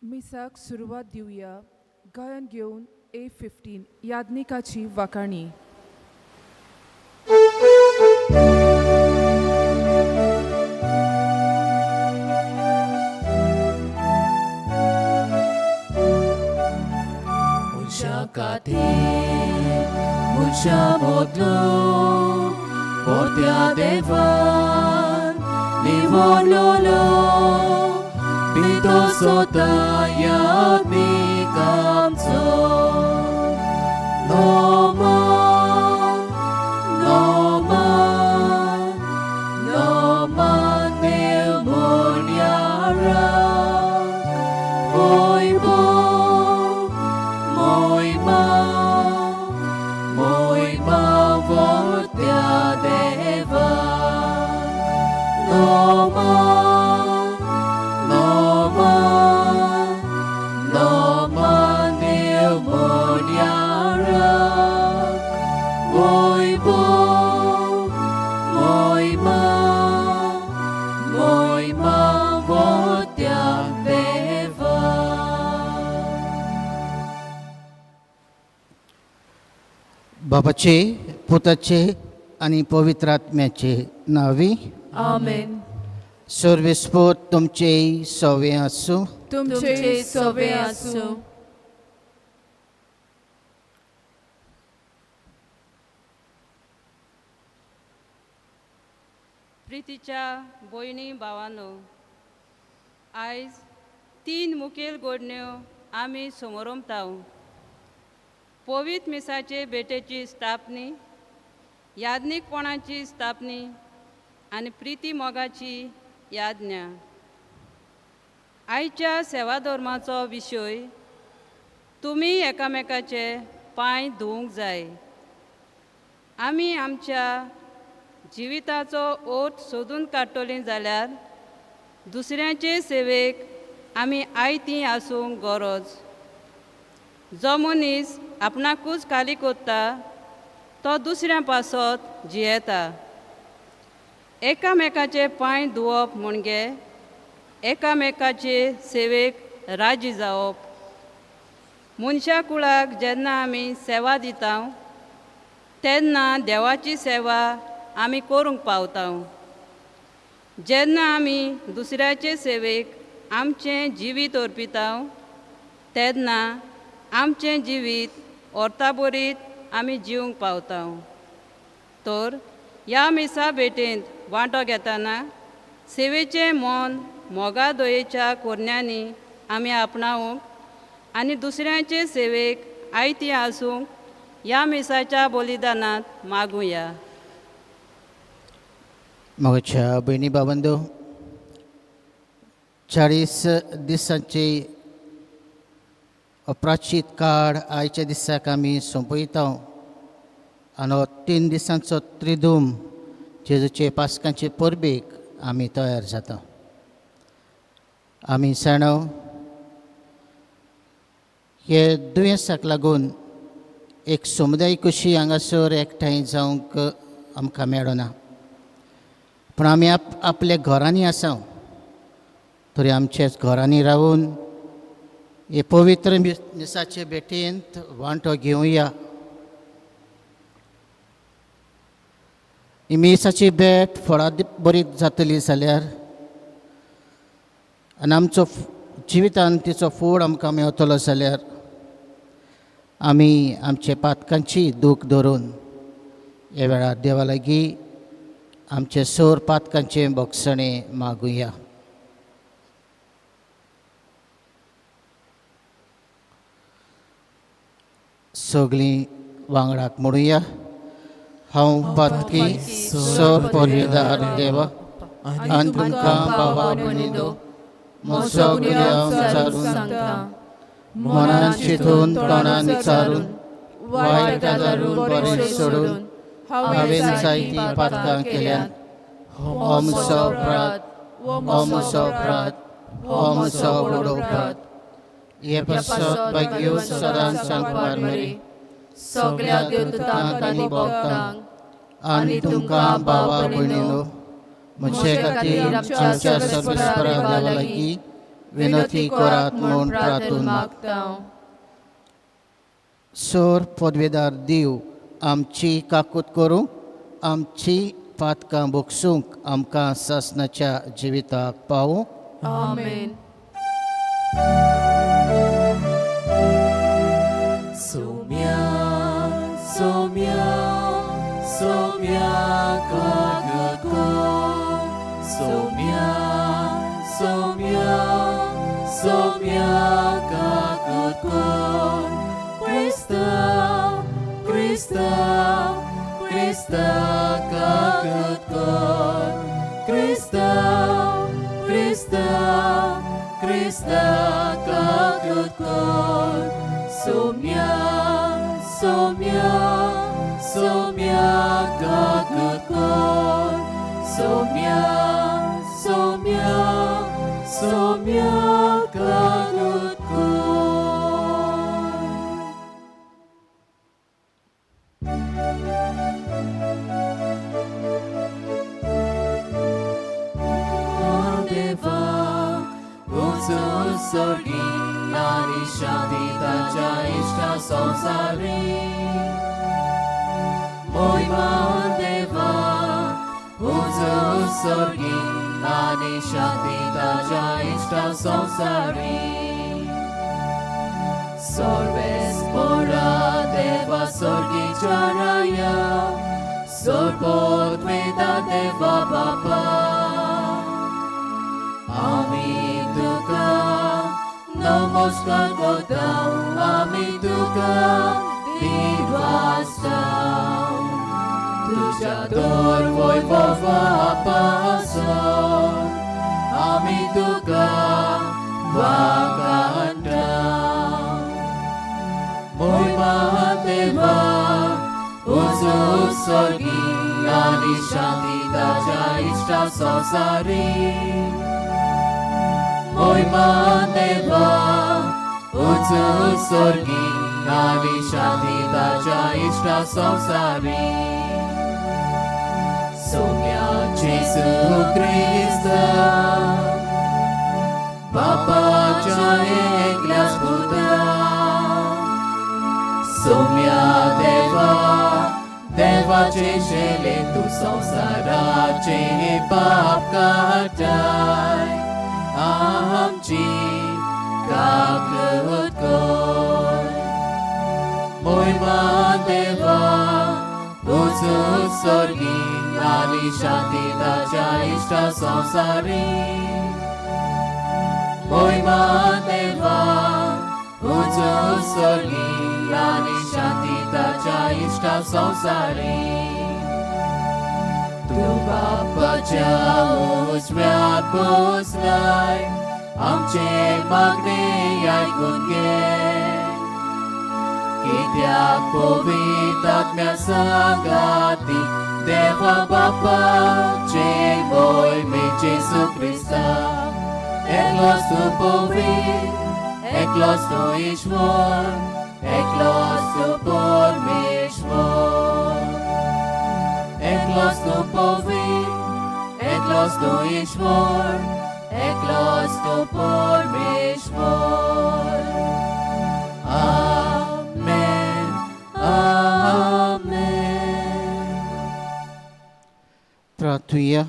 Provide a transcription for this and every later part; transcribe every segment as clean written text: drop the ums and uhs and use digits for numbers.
मिसाक सुरवात दिवया गायन घेवन A15 याज्ञिकाची वाखाणी. मनशा खातीर मनशा मोदलो पोरत्या देवान निवडलोलो पितो सोता याज्ञीक आमचो. नोमा नोमा नोमा देव मोन्यारा मोयबो मोयमा मोयमा वोत्या देवा. नोमा नोमा नोमा देव मोन्यारा मोयबो मोयमा मोयमा वोत्या देवा. बापाचे, पुताचे आनी पवित्र आत्म्याचे नांवी. आमेन. सर्वेस्पोत तुमचे सवे आसूं. तुमचे सवे आसूं. प्रितीच्या भयणी भावानो, आयज तीन मुखेल घडण्यो आमी समोरमताव. पवित्र मिसाचे भेटेची स्थापनी, याज्ञीकपणाची स्थापनी आनी प्रिती मोगाची याज्ञा. आयच्या सेवा धर्माचो विशय तुमी एकामेकाचे पांय धुवंक जाय. आमी आमच्या जिविताचो अर्थ सोदून काडटलीं जाल्यार दुसऱ्यांचे सेवेक आमी आयतीं आसूंक गरज. जो मनीस आपणाकूच खाली कोत्ता तो दुसऱ्यां पासत जियेता. एकामेकाचे पांय धुवप म्हणजे एकामेकाचे सेवेक राजी जावप. मनशा कुळाक जेन्ना आमी सेवा दिता तेन्ना देवाची सेवा आमी करूंक पावता. जेन्ना आमी दुसऱ्याचे सेवेक आमचें जिवीत अर्पिता तेन्ना आमचें जिवीत अर्थाबरीत आमी जिवंक पावता. तर ह्या मिसा भेटेंत वांटो घेतना सेवेचें मन मोगा दयेच्या कोरण्यांनी आमी आपणावंक आनी दुसऱ्यांचे सेवेक आयती आसूंक ह्या मिसाच्या बलिदानांत मागुया. म्हज्या भयणी बाबंदो, 40 दिसांची अप्राचीत काळ आयच्या दिसाक आमी सोंपयता आनी हो 3 दिसांचो त्रिदूम जेजूचे पास्कांचे परबेक आमी तयार जाता. आमी जाणाव हे दुयेंसाक लागून एक समुदाय कशी हांगासर एकठांय जावंक आमकां मेळना, पूण आमी आपल्या घरांनी आसा तरी आमच्याच घरांनी रावून हे पवित्र मिसाचे भेटेंत वांटो घेवया. ही मिसाची भेट फळां बरी जातली जाल्यार आनी आमचो जिवितान तिचो फूड आमकां मेवतलो जाल्यार आमी आमचे पातकांची दूख धरून ह्या वेळार देवा लागीं आमचे सोर पातकांचें भोगसणें मागुया. सगळीं वांगडाक म्हणुया, हांव पातकी सोर पर्यदार देवा आनी तुमकां बाबा भयणीनो म्हजो गुन्यांव विचारून मनान चिंतून तोंडान विचारून वायट गजालून बरें सोडून हांवें जायतीं पातकां केल्यांत. हो म्हजो अपराध, हो म्हजो अपराध, हो म्हजो व्हड अपराध. हे पासत भाग्यो सदांच सांगपार मरी सगळ्या देवदूतांक आनी भक्तांक आनी तुमकां भावा भयणीनो म्हजे खातीर आमच्या सर्वेस्परा देवा लागीं विनती करात म्हूण प्रार्थून मागता. सोर पदवेदार देव आमची काकूत करूंक, आमची पातकां भोगसूंक आमकां सासणाच्या जिविताक पावूं. आमेन. Soumya, Soumya, Soumya कागको. Soumya, Soumya, Soumya कागको. Krista, Krista, Krista कागको. Krista, Krista, Krista कागको. Soumya, Soumya, Soumya कागको. Soumya, Soumya, Soumya कागको. देवा उंच स्वर्गी आनी शांती ताच्या इश्टा संवसारी. मोहिमा देवा उंच स्वर्गी आनी शांती ताच्या इश्टा संवसारी. सर्वेस पोरा देवा स्वर्गीच्या राया, सर्वोत्वेदा देवा बापा. आमी तुका नमस्कार करता, आमी तुका दिवासता. तुझ्या दर वैभवा पासून आमी तुका वाखाणटा. मोहिमा देवा उंच स्वर्गी आनी शांती ताच्या इश्टा संवसारी. मोहिमा देवा उंच स्वर्गी आनी शांती ताच्या इश्टा संवसारी. सौम्या जेजू क्रिस्त बापाच्या एकल्याच पुता. सौम्या देवा देवाचे शेले, तूं संवसाराचे पाप काडटाय, आमची काकूत कर. मोहिमा देवा उंच स्वर्गी आनी शांती ताच्या इश्टा संवसारी. मोहिमा देवा उंच स्वर्गी आनी शांती ताच्या इश्टा संवसारी. तूं बापाच्या उजव्यात बसलाय, आमचे मागणे आयकून घे. कित्याक पवित्र आत्म्या सांगाती देवा बापाचे मोहिमे जेजू क्रिस्ता. एकलोच तूं पवित्र, एकलोच तूं ईश्वर, एकलोच तूं परमेश्वर. एकलोच तूं पवित्र, एकलोच तूं ईश्वर, एकलोच तूं परमेश्वर. आमेन, आमेन. प्रार्थुया.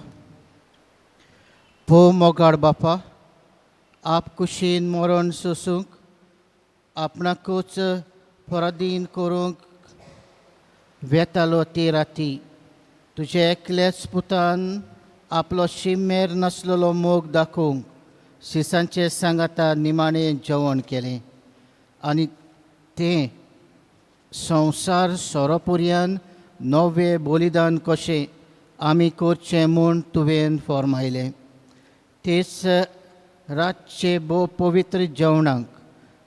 भोव मोगाळ बापा, आप कुशीन मरण सोसूंक आपणाकूच पराधीन करूंक वेतालो ती राती तुजे एकल्याच पुतान आपलो शिमेर नासलेलो मोग दाखोवंक शिसांचे सांगाता निमाणें जेवण केलें आनी तें संवसार सोरोपुर्यान नवें बलिदान कशें आमी करचें म्हूण तुवें फॉर्मायलें. तेच रातचे भोव पवित्र जेवणाक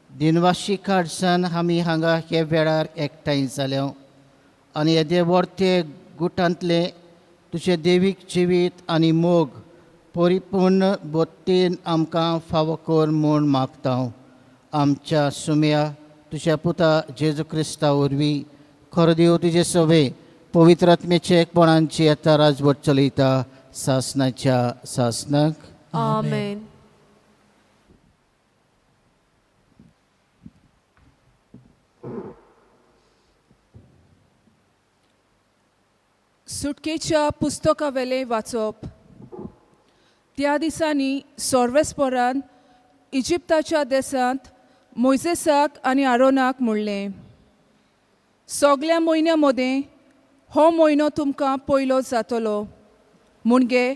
दिनवाशी काडसान आमी हांगा हे वेळार एकठांय जाल्या आनी येदे वर्ते गुटांतलें तुजें देवीक जिवीत आनी मोग परिपूर्ण बोत्तीन आमकां फावो कर म्हूण मागता. आमच्या सुम्या तुज्या पुता जेजू क्रिस्ता वरवीं, खरो देव तुजे सवे पवित्र आत्मेचे एकपणांची येता राजवट चलयता सासनाच्या सासनाक. आमेन. सुटकेच्या पुस्तकावेलें वाचप. त्या दिसांनी सोर्वेस्पोरान इजिप्ताच्या देशांत मोयजेसाक आनी आरोनाक म्हणलें, सगल्या म्हयन्या मदें हो म्हयनो तुमकां पयलो जातलो, म्हणजे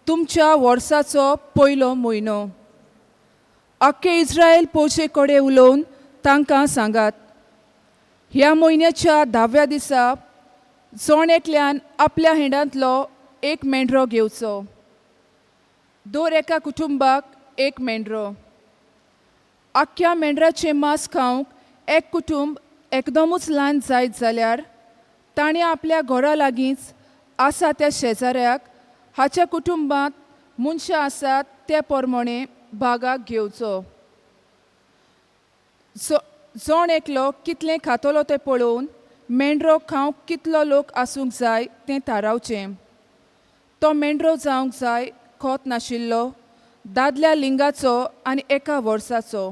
तुमच्या वर्साचो पयलो म्हयनो. आख्खे इस्रायल पोवचे कडेन उलोवन तांकां सांगात, ह्या म्हयन्याच्या 10व्या दिसा जण एकल्यान आपल्या हेंडांतलो एक मेंढरो घेवचो, दर एका कुटुंबाक एक मेंढरो. आख्ख्या मेंढराचें मांस खावंक एक कुटुंब एकदमूच ल्हान जायत जाल्यार ताणें आपल्या घरा लागींच आसा त्या शेजाऱ्याक हाच्या कुटुंबांत मनशां आसात ते प्रमाणे भागाक घेवचो. जण एकलो कितलें खातलो तें पळोवन मेंढरो खावंक कितलो लोक आसूंक जाय तें थारावचें. तो मेंढरो जावंक जाय खोत नाशिल्लो, दादल्या लिंगाचो आनी एका वर्साचो.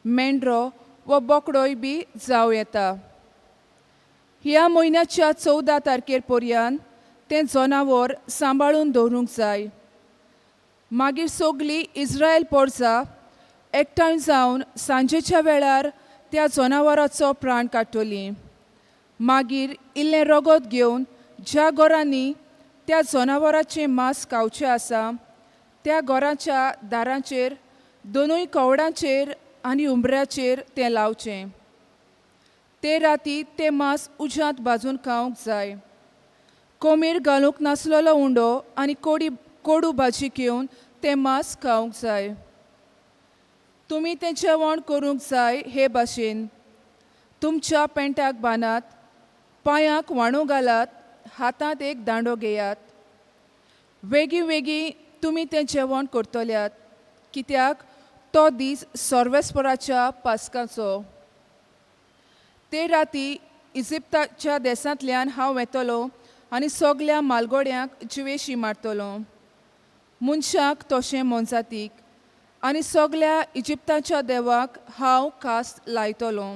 मेंढरो वो बोकडोय बी जावं येता. ह्या म्हयन्याच्या 14 तारखेर पर्यंत तें जनावर सांबाळून दवरूंक जाय. मागीर सगली इस्रायल पोरजा एकठांय जावन सांजेच्या वेळार त्या जनावराचो प्राण काडटली. मागीर इल्लें रगत घेवन ज्या घरांनी त्या जनावराचें मांस खावचें आसा त्या घराच्या दारांचेर, दोनूय कवडांचेर आनी उंबऱ्याचेर तें लावचें. ते राती तें मांस उज्यांत भाजून खावंक जाय. कोमीर घालूंक नासलेलो उंडो आनी कोडू भाजी घेवन तें मांस खावंक जाय. तुमी तें जेवण करूंक जाय हे भाशेन. तुमच्या पेंटाक बांदात, पांयांक वाणो घालात, हातांत एक दांडो घेयात. वेगीं वेगीं तुमी तें जेवण करतल्यात, कित्याक तो दीस सर्वेस्पराच्या पास्काचो. ते राती इजिप्ताच्या देशांतल्यान हांव वेतलो आनी सगल्या मालगोड्यांक जिवेशी मारतलो, मनशाक तशें मोनजातीक, आनी सगल्या इजिप्ताच्या देवाक हांव कास लायतलो.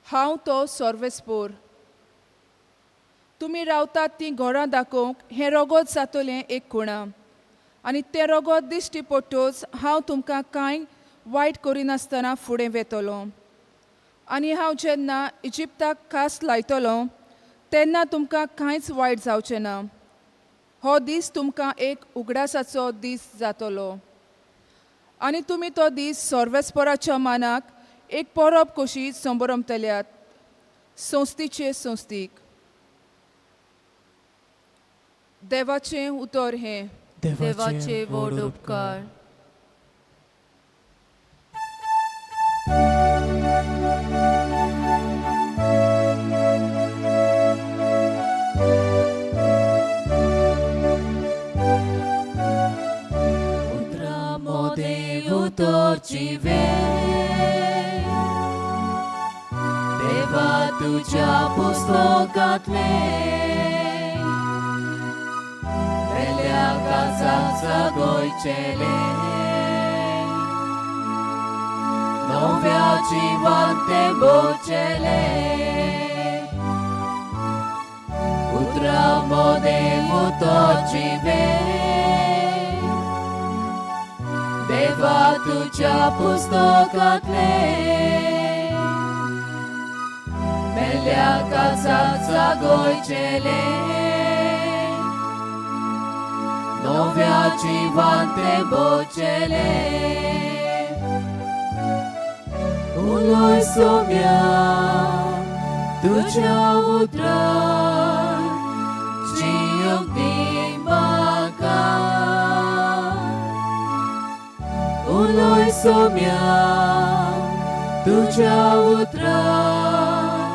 हांव तो सर्वेस्पोर. तुमी रावतात तीं घरां दाखोवंक हें रगत जातलें एक खुणा, आनी तें रगत दिश्टी पडटच हांव तुमकां कांय वायट करिनासतना फुडें वेतलो. आनी हांव जेन्ना इजिप्ताक कास लायतलो तेन्ना तुमकां कांयच वायट जावचें ना. हो दीस तुमकां एक उगडासाचो दीस जातलो, आनी तुमी तो दीस सर्वेस्पराच्या मानाक एक परब कशी संबरमतल्यात, संस्थीचे संस्थीक. देवाचें उतर हें. देवाचे व्हड उपकार. उतरां मोदें उतरची वेळ, देवा तुज्या पुस्तकांतलें मेल्या कासाक जागयचेलें, नव्या जिवान तें भोवचेलें. उतरां मोदें उतरची वेळ, देवा तुज्या पुस्तकांतलें मेल्या कासाक जागयचेलें, नव्या जिवान तें भोवचेलें. उलय सोम्या तुज्या उतरान जियोंक दी म्हाका, उलय सोम्या तुज्या उतरान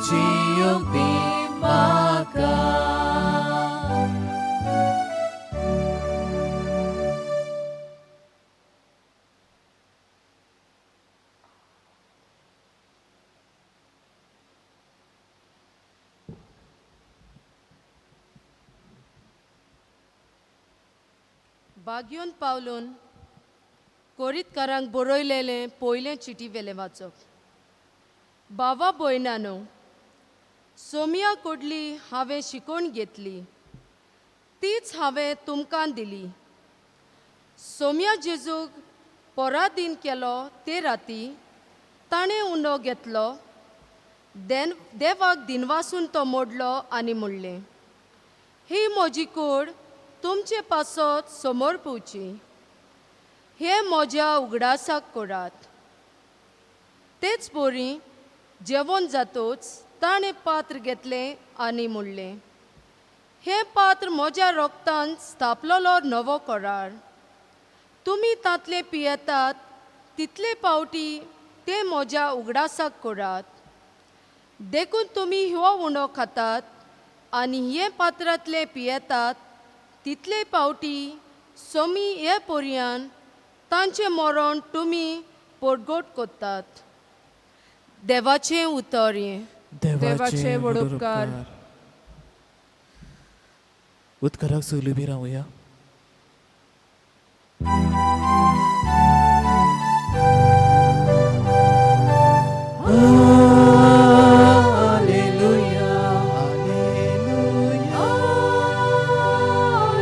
जियोंक दी म्हाका. बाग्योन पावलून कोरीतकारांक बरयलेलें पयलें चिटी वेलें वाचप. बाबा भयणानो, सोम्या कोडली हांवें शिकोवन घेतली तीच हांवें तुमकां दिली. सोम्या जेजूक पराधीन केलो ते राती ताणें उंडो घेतलो, देवाक दिनवासून तो मोडलो आनी म्हणलें, ही म्हजी कूड तुमचे पासत समोर पोवची, हे म्हज्या उगडासाक करात. तेच बरी जेवण जातोच ताणें पात्र घेतलें आनी म्हणलें, हें पात्र म्हज्या रोगतान स्थापलेलो नवो करार, तुमी तांतलें पियेतात तितले पावटी तें म्हज्या उगडासाक करात. देखून तुमी ह्यो उंडो खातात आनी हे पात्रांतलें पियेतात तितले पावटी सोमी हे पोरयान तांचें मरण तुमी पोटगोट करतात. देवाचें उतर हें. देवाचे व्हड उपकार. उदकाराक सगळीं उबी रावया. Alleluia, Alleluia,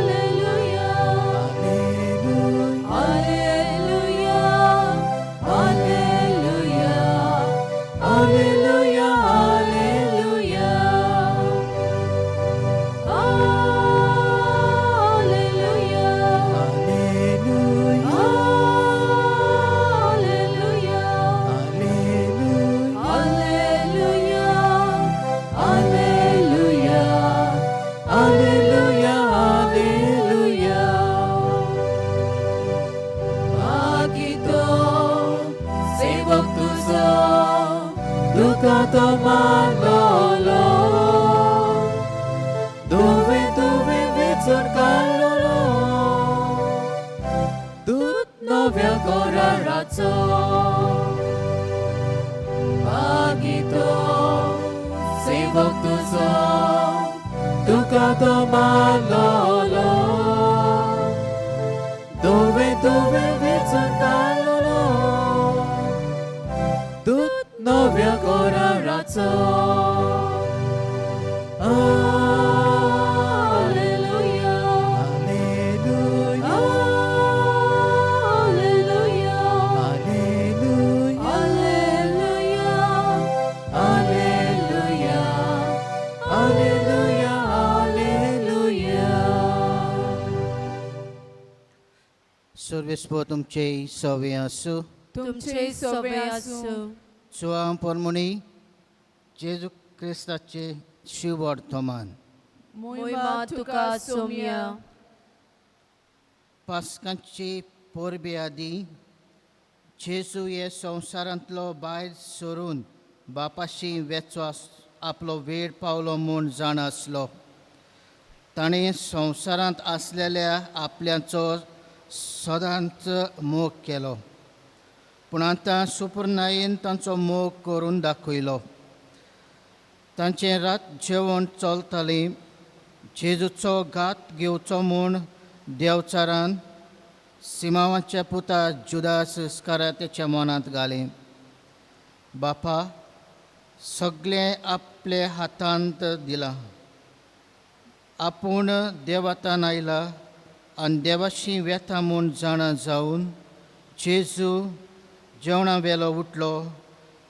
Alleluia, Alleluia, Alleluia, Alleluia, Alleluia, Alleluia, Alleluia, Alleluia, Alleluia, Alleluia, Alleluia, Alleluia, Alleluia. बाकीतो सेवक तुजो तुका तो मानलो, तुवें तुवें वेंचून काडलो, दूत नव्या कराराचो. बाकीतो सेवक तुजो तुका तो मानलो, तुवें तुवें वेंचून काडलो, दूत नव्या कराराचो. Alleluia, Alleluia, Alleluia, Alleluia, Alleluia, Alleluia, Alleluia, Alleluia. सर्वेस्पो तुमचे सवे आसूं. तुमचे सवे आसूं. सुवां पोरमुणी जेजू क्रिस्ताचे शिववर्तमान. मोहिमा तुका सोम्या. पास्कांची परबे आदी जेजू हे संवसारांतलो भायर सरून बापाशी वेचो आपलो वेळ पावलो म्हूण जाण आसलो. ताणें संवसारांत आसलेल्या आपल्याचो सदांच मोग केलो, पूण आतां सुपुर्नायेन तांचो मोग करून दाखयलो. तांचें रात जेवण चलतालें. जेजूचो घात घेवचो म्हूण देवचारान सिमांवाच्या पुता जुदास इस्कारात्याच्या मनांत घालें. बापा सगळें आपले हातांत दिलां, आपूण देवातान आयला आनी देवाशी वेता म्हूण जाणा जावन जेजू जेवणा वेलो उठलो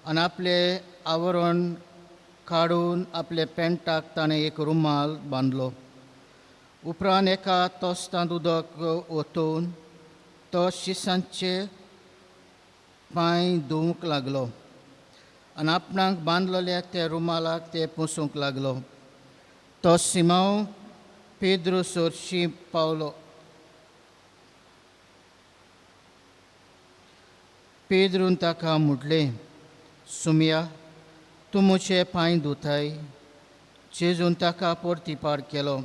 आनी आपलें आवरण काडून आपले पेंटाक ताणें एक रुमाल बांदलो. उपरांत एका तोस्तांत उदक ओतोवन तो शिसांचे पांय धुवंक लागलो आनी आपणाक बांदलेल्या त्या रुमालाक ते पुसूंक लागलो. तो सिमांव पेद्रू सोरशी पावलो. पेद्रून ताका म्हटलें, सुमया तूं म्हजे पांय धुताय. जेजून ताका परतीपार केलो,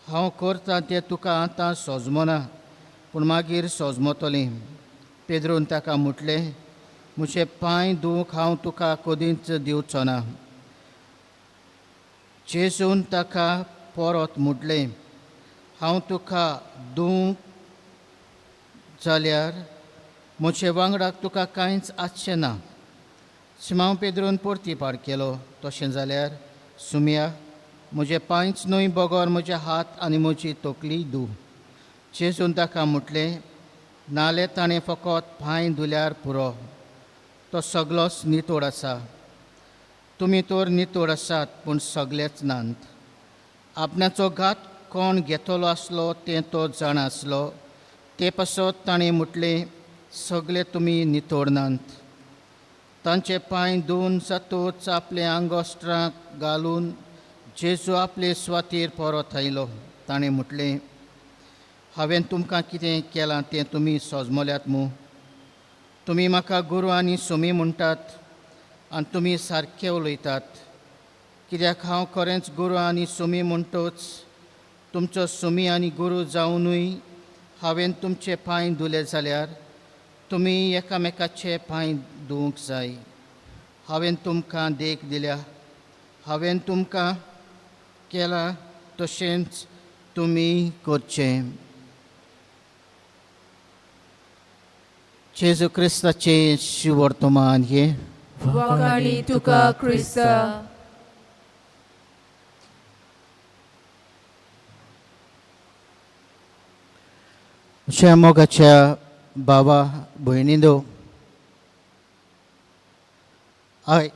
हांव करतां तें तुका आतां सोजमना, पूण मागीर सोजमतलें. पेद्रून ताका म्हटलें, म्हजे पांय धुवंक हांव तुका कदींच दिवचो ना. जेजून ताका परत म्हटलें, हांव तुका धुवंक जाल्यार म्हजे वांगडाक तुका कांयच आसचें ना. सिमांव पेद्रून परतीपार केलो, तशें जाल्यार सुमया म्हजे पांयच न्हय बगर म्हजे हात आनी म्हजी तकली धू. जेजून ताका म्हटलें, नाल्यार ताणें फकत पांय धुल्यार पुरो, तो सगलोच नितळ आसा. तुमी तर नितळ आसात पूण सगलेच नात. आपणाचो घात कोण घेतलो आसलो तें तो जाणा आसलो, ते पासत ताणें म्हटलें, सगले तुमी नितळ नात. तांचे पांय धुवन जातूच आपले आंगोस्त्रांक घालून जेजू आपले सुवातेर परत आयलो. ताणें म्हटलें, हांवें तुमकां कितें केलां तें तुमी सोजमल्यात मू? तुमी म्हाका गुरू आनी सुमी म्हणटात आनी तुमी सारके उलयतात, कित्याक हांव खरेंच गुरू आनी सुमी म्हणटच तुमचो सुमी आनी गुरू जावनूय हांवें तुमचे पांय धुले जाल्यार तुमी एकामेकाचे पांय धुवंक जाय. हांवें तुमकां देख दिल्या, हांवें तुमकां केलां तशेंच तुमी करचें. जेजू क्रिस्ताचें शिवर्तमान हें. वाखाणी तुका क्रिस्ता. म्हज्या मोगाच्या बाबा भयणींनो, हय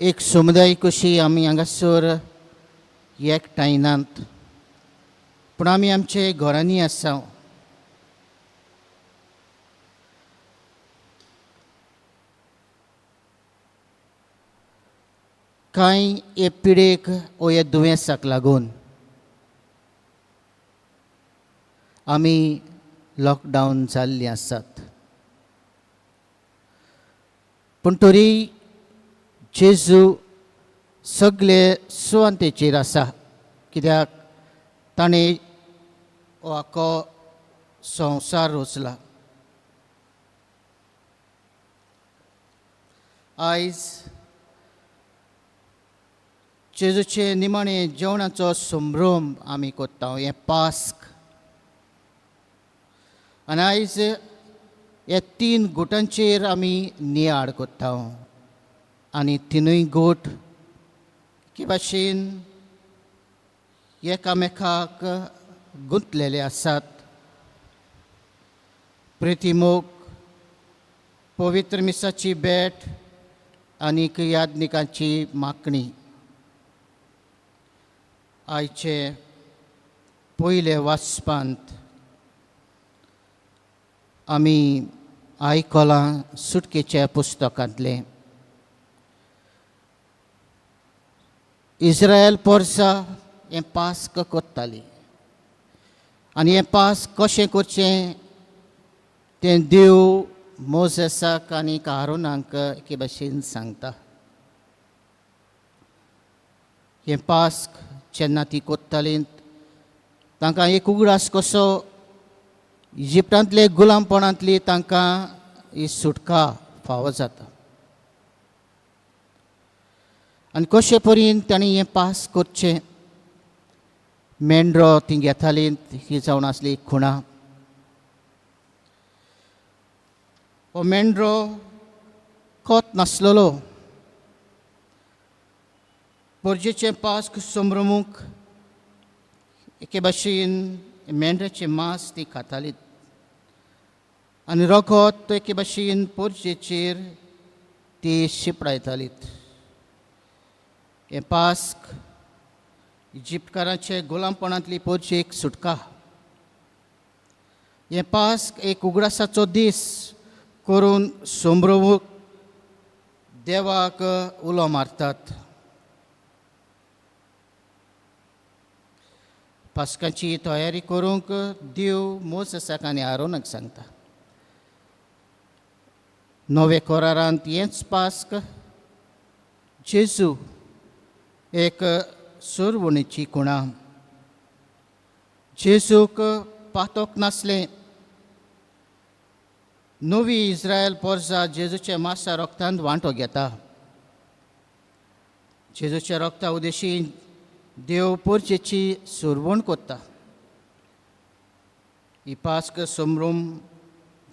एक समुदाय कशी आमी हांगासर एकठांय नात, पूण आमी आमचे घरांनी आसा. कांय हे पिडेक ओ हे दुयेंसाक लागून आमी लॉकडावन जाल्लीं आसात, पूण तरी जेजू सगळे सुवातेचेर आसा, कित्याक ताणें हो आख्खो संवसार रचला. आयज जेजूचे निमाणे जेवणाचो संभ्रम आमी करता, हें पास्क. आनी आयज ह्या तीन गुटांचेर आमी नियाळ करता आनी तिनूय गोट एके भाशेन एकामेकाक गुंतलेले आसात. प्रितीमोग, पवित्र मिसाची भेट आनीक यादनिकांची मागणी. आयचे पयले वाचपांत आमी आयकलां सुटकेच्या पुस्तकांतलें. इस्रायल पोरसा हें पास्क करताली आनी हें पास्क कशें करचें तें देव मोजेसाक आनी आरोनाक एके भाशेन सांगता. हें पास्क जेन्ना ती कोत्ताली तांकां एक उगडास कसो इजिप्तांतले गुलामपणांतली तांकां ही सुटका फावो जाता आनी कशे परीन तांणी हें पास करचें. मेंढरो ती घेताली, ही जावन आसली खुणा. हो मेंढरो कोत नासलेलो. पोरजेचें पास्क संभ्रमूंक एके भाशेन मेंढराचें मांस ती खाताली आनी रगत एके भाशेन पोरजेचेर ती शिपडायताली. हें पास्क इजिप्तकारांचे गुलामपणांतली पोरजेक सुटका. हें पास्क एक उगडासाचो दीस करून संभ्रमूंक देवाक उलो मारतात. पास्काची तयारी करूंक देव मोजेसाक आनी आरोनाक सांगता. नवे करारांत हेंच पास्क जेजू एक सुरवणीची खुणा. जेजूक पातोक नासलें. नवी इस्रायल पोरसा जेजूच्या मासा रोगतांत वांटो घेता. जेजूच्या रोगता उदेशी देव पोरचेची सुरवण करता. ही पास्क संभ्रम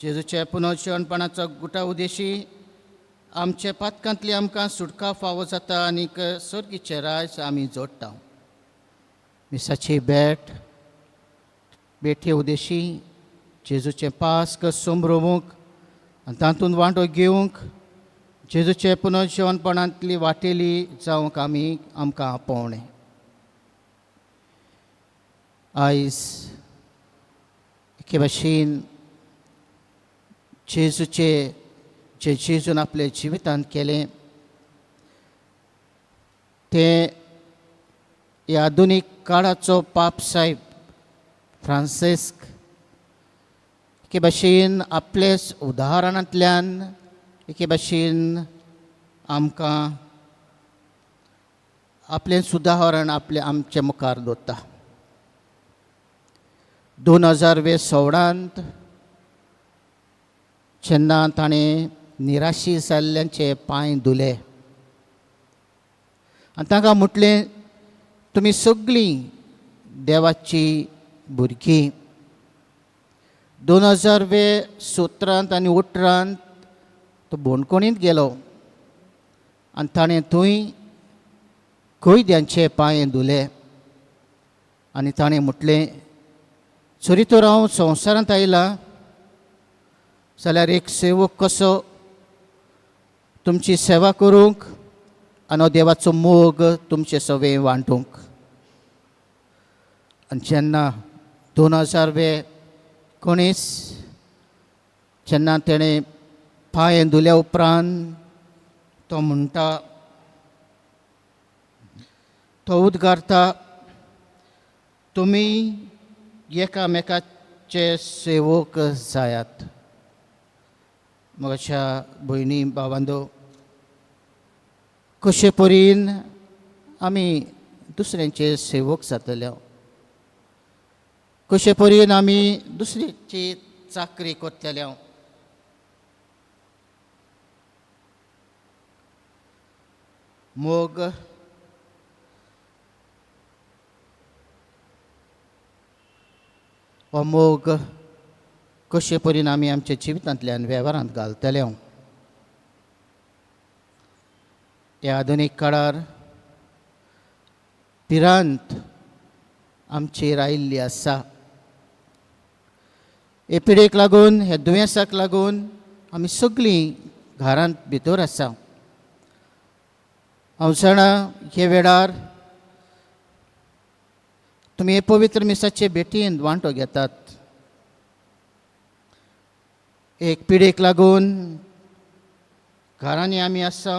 जेजूच्या पुनर्जिवणपणाचो गुटा उदेशी आमचे पातकांतली आमकां सुटका फावो जाता आनीक सर्गीचें रायज आमी जोडटा. मिसाची भेट बेठे उदेशी जेजूचें पास्क समरोवंक आनी तातूंत वांटो घेवंक जेजूचे पुनर्जिवणपणांतली वाटेली जावंक आमी आमकां आपोवणें. आयज एके भाशेन जेजूचे जे जेजून आपल्या जिवितांत केलें तें ह्या आधुनीक काळाचो पाप साहेब फ्रांसिस्क एके भाशेन आपलेच उदाहरणांतल्यान एके भाशेन आमकां आपलेंच उदाहरण आपलें आमचे मुखार दवरता. 2016 जेन्ना ताणें निराशी जाल्ल्यांचे पांय धुले आनी तांकां म्हटलें, तुमी सगळीं देवाची भुरगीं. 2017 आनी 18 तो बोणकोणींत गेलो आनी ताणें थंय कैद्यांचे पांय धुले आनी ताणें म्हटलें, जरी तर हांव संवसारांत आयलां जाल्यार एक सेवक कसो तुमची सेवा करूंक आनी देवाचो मोग तुमचे सवे वांटूंक. आनी जेन्ना 2019 जेन्ना तेणें पांय धुल्या उपरांत तो म्हणटा, तो उद्गारता, तुमी एकामेकाचे सेवक जायात. म्हज्या भयणी भावांदो, कशे परीन आमी दुसऱ्यांचे सेवक जातले, कशे परीन आमी दुसऱ्याची चाकरी करतले. मोग हो मोग कशे परीन आमी आमच्या जिवितांतल्यान वेव्हारांत घालतले. ह्या आधुनीक काळार भिरांत आमचेर आयिल्ली आसा. हे पिडेक लागून, ह्या दुयेंसाक लागून आमी सगळीं घरांत भितर आसा. हांव जाणा हे वेळार तुमी हे पवित्र मिसाचे भेटीन वांटो घेतात. एक पिडेक लागून घरांनी आमी आसा,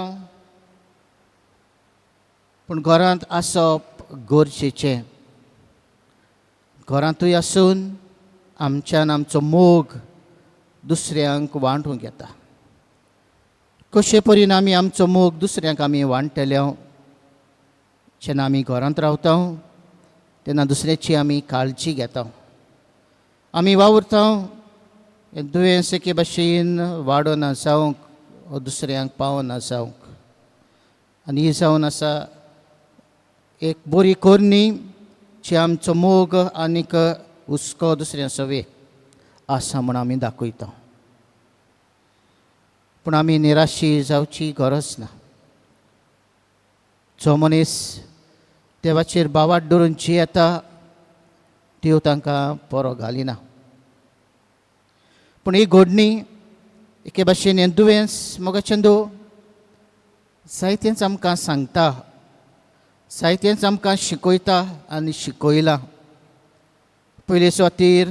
पूण घरांत आसप गरजेचें. घरांतूय आसून आमच्यान आमचो मोग दुसऱ्यांक वांटूंक येता. कशे परीन आमी आमचो मोग दुसऱ्यांक आमी वांट्टले, जेन्ना आमी घरांत रावता तेन्ना दुसऱ्याची आमी काळजी घेता, आमी वावुरता. हें दुयेंस एके भाशेन वाडोना जावंक वो दुसऱ्यांक पावना जावंक. आनी ही जावन आसा एक बरी करणी जी आमचो मोग आनीक हुस्को दुसऱ्या सवे आसा म्हूण आमी दाखयता. पूण आमी निराशी जावची गरज ना. जो मनीस देवाचेर बावाट धरून जियेता देव तांकां परो घालिना. पूण ही घडणी एके भाशेन हें दुयेंस मगो चंदू जायतेंच आमकां सांगता, जायतेंच आमकां शिकयता आनी शिकयलां. पयले सुवातीर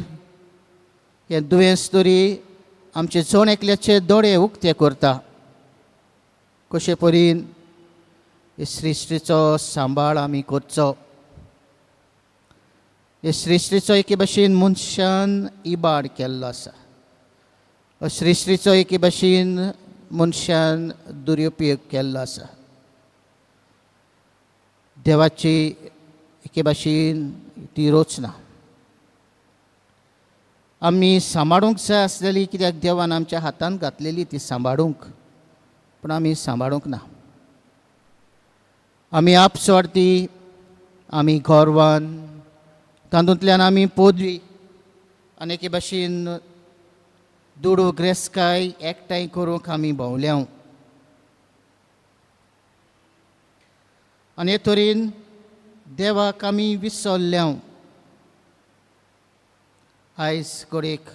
हें दुयेंस तरी आमचे जण एकल्याचे दोळे उक्ते करता, कशे परीन हे सृश्टीचो सांबाळ आमी करचो. हे सृश्टीचो एके भाशेन मनशान इबाड केल्लो आसा, सृश्टीचो एके भाशेन मनशान दुरुपयोग केल्लो आसा. देवाची एके भाशेन ती रचना आमी सांबाळूंक जाय आसलेली, कित्याक देवान आमच्या हातान घातलेली ती सांबाळूंक, पूण आमी सांबाळूंक ना. आमी आपस्वार्थी, आमी गर्वान, तातूंतल्यान आमी पदवी आनी एके भाशेन दुडू ग्रेस्काय एकठांय करूंक आमी भोंवल्या आनी हे तरेन देवाक आमी विसरल्या. आयज घडयेक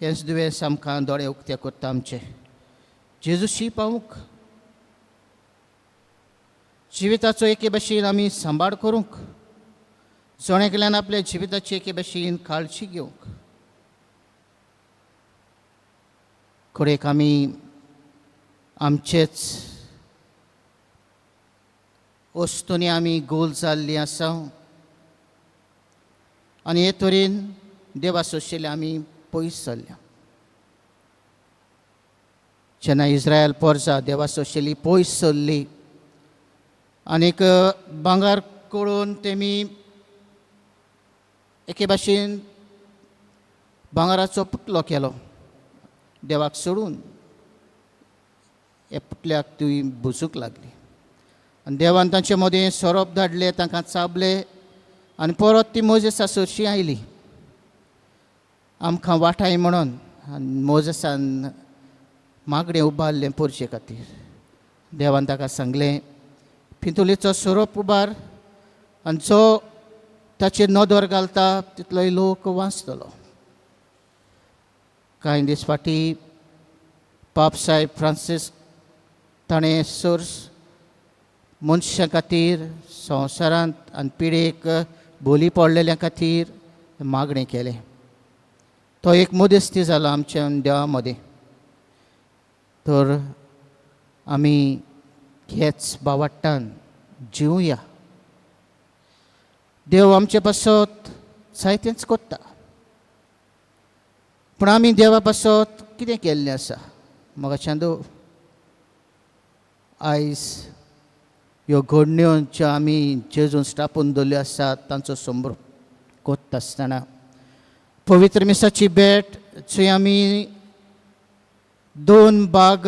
हेंच दुयेंस आमकां दोळे उक्ते करता आमचे जेजूशी पावूंक, जिविताचो एके भशेन आमी सांबाळ करूंक, जण एकल्यान आपल्या जिविताची एके भशेन काळजी घेवंक. घडयेक आमी आमचेच वस्तूंनी आमी गोल जाल्लीं आसा आनी हे तरेन देवा सोंशिल्ले आमी पयस जाल्ल्या. जेन्ना इस्रायल पोरसा देवा सोंशिल्ली पयस सरली आनीक भांगर करून तेमी एके भाशेन भांगराचो पुतलो केलो देवाक सोडून ह्या पुतल्याक ती बुजूंक लागली आनी देवान तांचे मदीं सोरोप धाडले, तांकां चाबले आनी परत ती मोजेसा सरशी आयली आमकां वाटाय म्हणून. आनी मोजेसान मागणें उबारलें पोरचे खातीर. देवान ताका सांगलें पिंतुलेचो सोरोप उबार आनी जो ताचेर नदर घालता तितलोय लोक वांचतलो. कांय दीस फाटीं पाप साहेब फ्रांसीस ताणें सोर्स मनशां खातीर संवसारांत आनी पिडेक बोली पडलेल्या खातीर मागणें केलें. तो एक मध्यस्थी जालो आमच्या देवा मदें. तर आमी हेच बावाट्टान जिवया. देव आमचे पासत जायतेंच करता पूण आमी देवा पासत कितें केल्लें आसा. म्हाका चांदो आयज ह्यो घडण्यो ज्यो आमी जेजून स्थापून दवरल्यो आसात तांचो संभ्रम कोत्ता आसतना पवित्र मिसाची भेट जंय आमी दोन भाग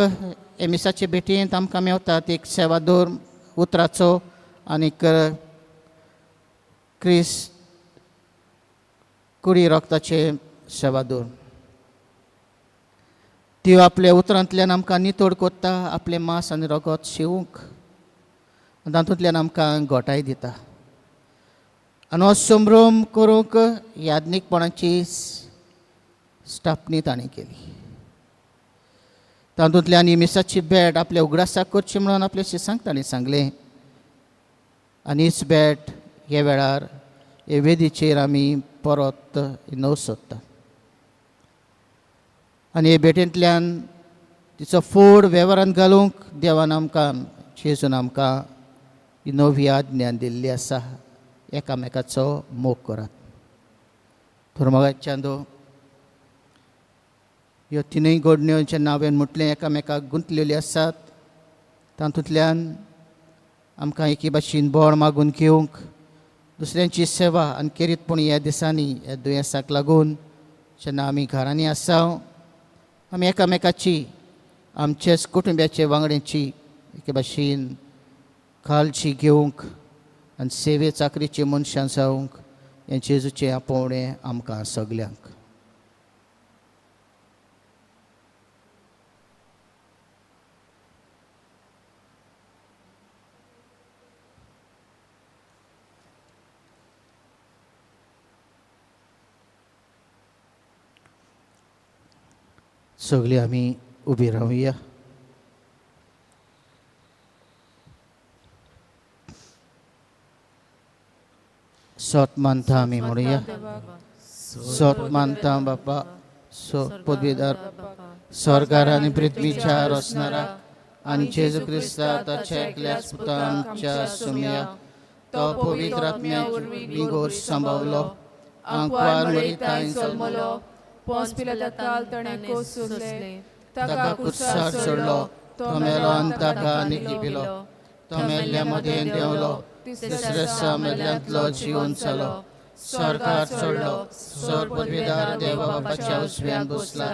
हे मिसाचे भेटयेंत आमकां मेवतात, एक सेवादोर उतराचो आनीक क्रिस्त कुडी रोगताचे सेवादोर. त्यो आपल्या उतरांतल्यान आमकां नितळ कोत्ता, आपलें मांस आनी रगत शिवूंक आनी तातूंतल्यान आमकां गोठाय दिता. आनी हो संभ्रम करूंक याज्ञीकपणाची स्थापनी ताणें केली. तातूंतल्यान ही मिसाची भेट आपल्या उगडासाक करची म्हणून आपल्या शिसांक ताणें सांगलें आनी हीच भेट हे वेळार हे वेदीचेर आमी परत नव सोदता. आनी हे भेटेंतल्यान तिचो फोड वेव्हारांत घालूंक देवान आमकां जेजून आमकां ही नवी आज्ञा दिल्ली आसा, एकामेकाचो मोग करात. तर म्हाका चांदो ह्यो तिनूय घडण्यो जेन्ना हांवें म्हटलें एकामेकाक गुंतलेल्यो आसात तातूंतल्यान आमकां एके भाशेन बळ मागून घेवंक दुसऱ्यांची सेवा आनी खेरीतपण ह्या दिसांनी ह्या दुयेंसाक लागून जेन्ना आमी घरांनी आसा आमी एकामेकाची आमचेच कुटुंब्याचे वांगड्यांची एके भाशेन काळजी घेवंक आनी सेवे चाकरीचे मनशां जावंक हें जेजूचें आपोवणें आमकां सगल्यांक. सगळीं आमी उबी रावया. सोत मानता आमी म्हणुया. सोत मानता बापा सो पदवीदार स्वर्गार आनी पृथ्वीच्या रचणारा आनी जेजू क्रिस्ता ताच्या एकल्याच पुता आमच्या सुमया तो पवित्र आत्म्याच्या बिगोर सांबावलो आंकवार मरितांय जल्मलो पोंस पिलाता ताणें कोस सोदले ताका कुर्सार चडलो तो मेलो आनी ताका निकिपिलो तो मेल्ल्या मदें देंवलो तिसऱ्या दिसा मेल्ल्यांतलो जिवन जालो स्वर्गार चडलो स्वर पदवीदार देवा बापाच्या उजव्यान बसला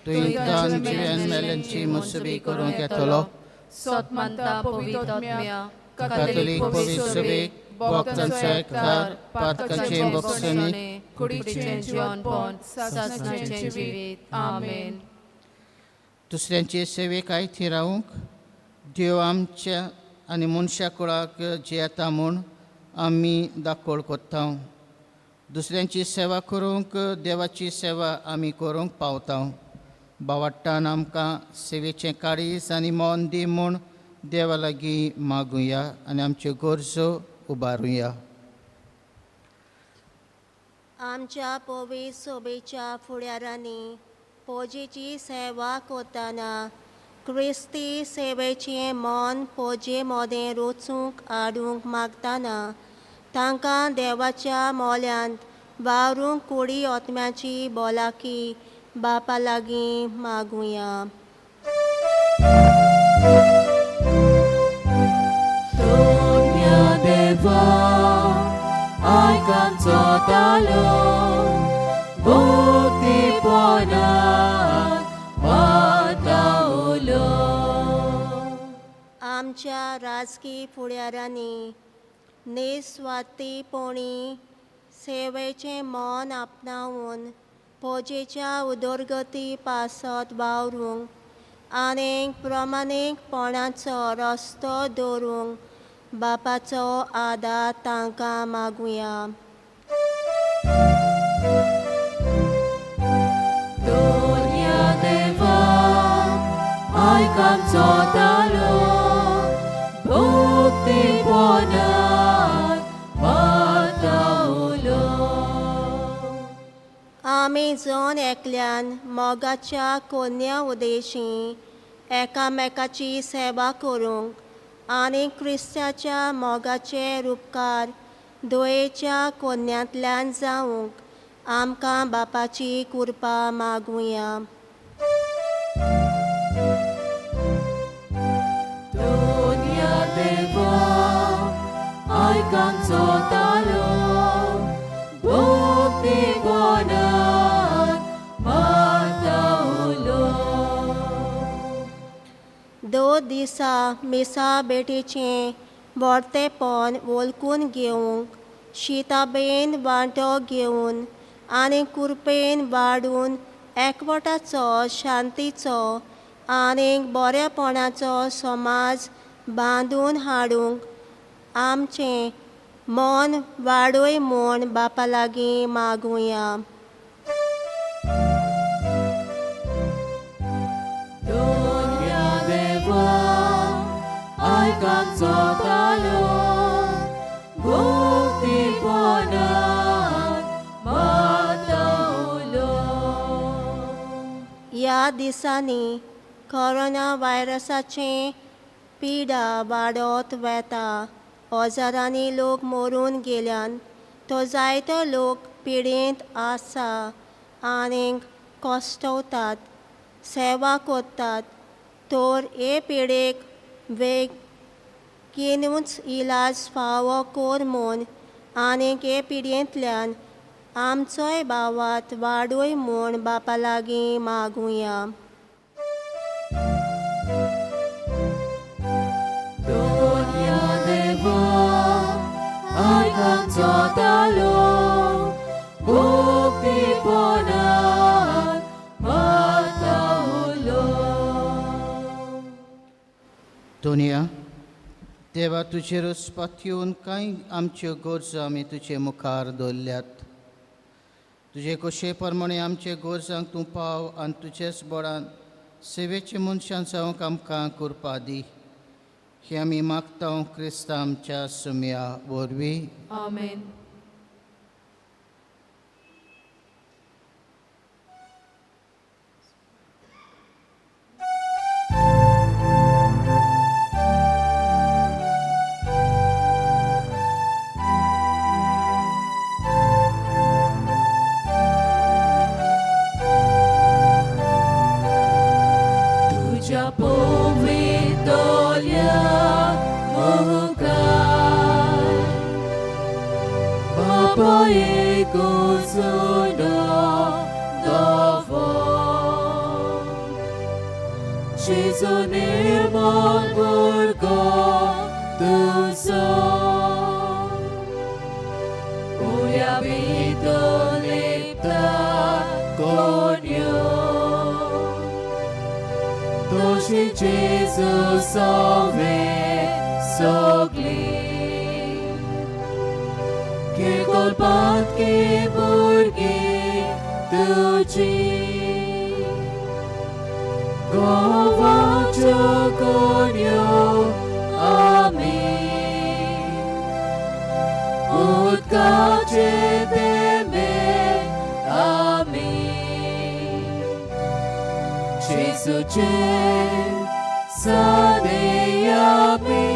तूं इतल्यान जिवेन मेल्यांची मुसबी करूंक येतलो. सोत मानता पवित्र आत्म्या कातोलीक पवित्र सभेक भक्तांचो एकचार, पातकांचें भोगसणें, कुडीचें जिवनपण, सासणाचें जिवीत. आमेन. दुसऱ्यांचे सेवेक आयती रावूंक देव आमच्या आनी मनशा कुळाक जियेता म्हूण आमी दाखोळ कोत्ता. दुसऱ्यांची सेवा करूंक देवाची सेवा आमी करूंक पावता. बावाट्टान आमकां सेवेचें काळीज आनी मन दी म्हूण देवा लागीं मागुया आनी आमच्यो गरजो उबारुया. आमच्या पवित्र सोबेच्या फुडारांनी पोजेची सेवा करतना क्रिस्ती सेवेचें मन पोजे मोदें रचूंक हाडूंक मागतना तांकां देवाच्या मोल्यांत वावरूंक कुडी आत्म्याची बोलाकी बापा लागीं मागुया. दोन्या देवा, आयक आमचो तालो, भक्तीपणान माता उलो. आमच्या राजकी फुडारांनी निस्वार्थीपणी सेवेचें मन आपणावन पोजेच्या उदरगती पासत वावरूंक आनीक प्रमाणीकपणाचो रस्तो दवरूंक बापाचो आदार तांकां मागुया. दोन्या देवा, आयक आमचो तालो, भक्तीपणान माता उलो. आमी जण एकल्यान मोगाच्या कोन्या उदेशी एकामेकाची सेवा करूंक आनी क्रिस्ताच्या मोगाचे रुपकार दयेच्या कोन्यांतल्यान जावंक आमकां बापाची कृपा मागुया. दोन्या देवा, आयक आमचो तालो, भक्तीपणान माता उलो. 2 दिसा मिसा भेटीचें व्हडतेपण वळखून घेवंक शिताबेन वांटो घेवन आनी कृपेन वाडून एकवटाचो, शांतीचो आनी बरेपणाचो समाज बांदून हाडूंक आमचें मन वाडय म्हूण बापा लागीं मागुया. दोन्या देवा, आयक आमचो तालो, भक्तीपणान माता उलो. ह्या दिसांनी कोरोना व्हायरसाचें पिडा वाडत वेता. हजारांनी लोक मरून गेल्यान तो जायतो लोक पिडेंत आसा आनीक कश्टवतात, सेवा करतात तर हे पिडेक बेगीनूच इलाज फावो कर म्हूण आनीक हे पिडयेंतल्यान आमचोय भावात वाडय म्हूण बापा लागीं मागुया. दोन्या देवा, आयक आमचो तालो, भक्तीपणान माता उलो. दोनया देवा, तुजेरूच पातयेवन कांय आमच्यो गरजो आमी तुजे मुखार दवरल्यात. तुजे खोशे प्रमाणे आमचे गरजांक तूं पाव आनी तुजेच बळान सेवेचे मनशां जावंक आमकां कृपा दी. ही आमी मागता क्रिस्ता आमच्या सुमया वरवीं. आमेन. तुज्या पवितोल्या मुखार बापा एकूच दवो, जेजू निर्मळ भुरगो तुजो. तुज्या भितर लिपता कोण्यो तशी जेजू सोवे सगली किरकोळ की भुरगीं तुजी गोवाच्यो कोण्यो आमी उदकाचे तेंबे आमी जेजूचे सादे आमी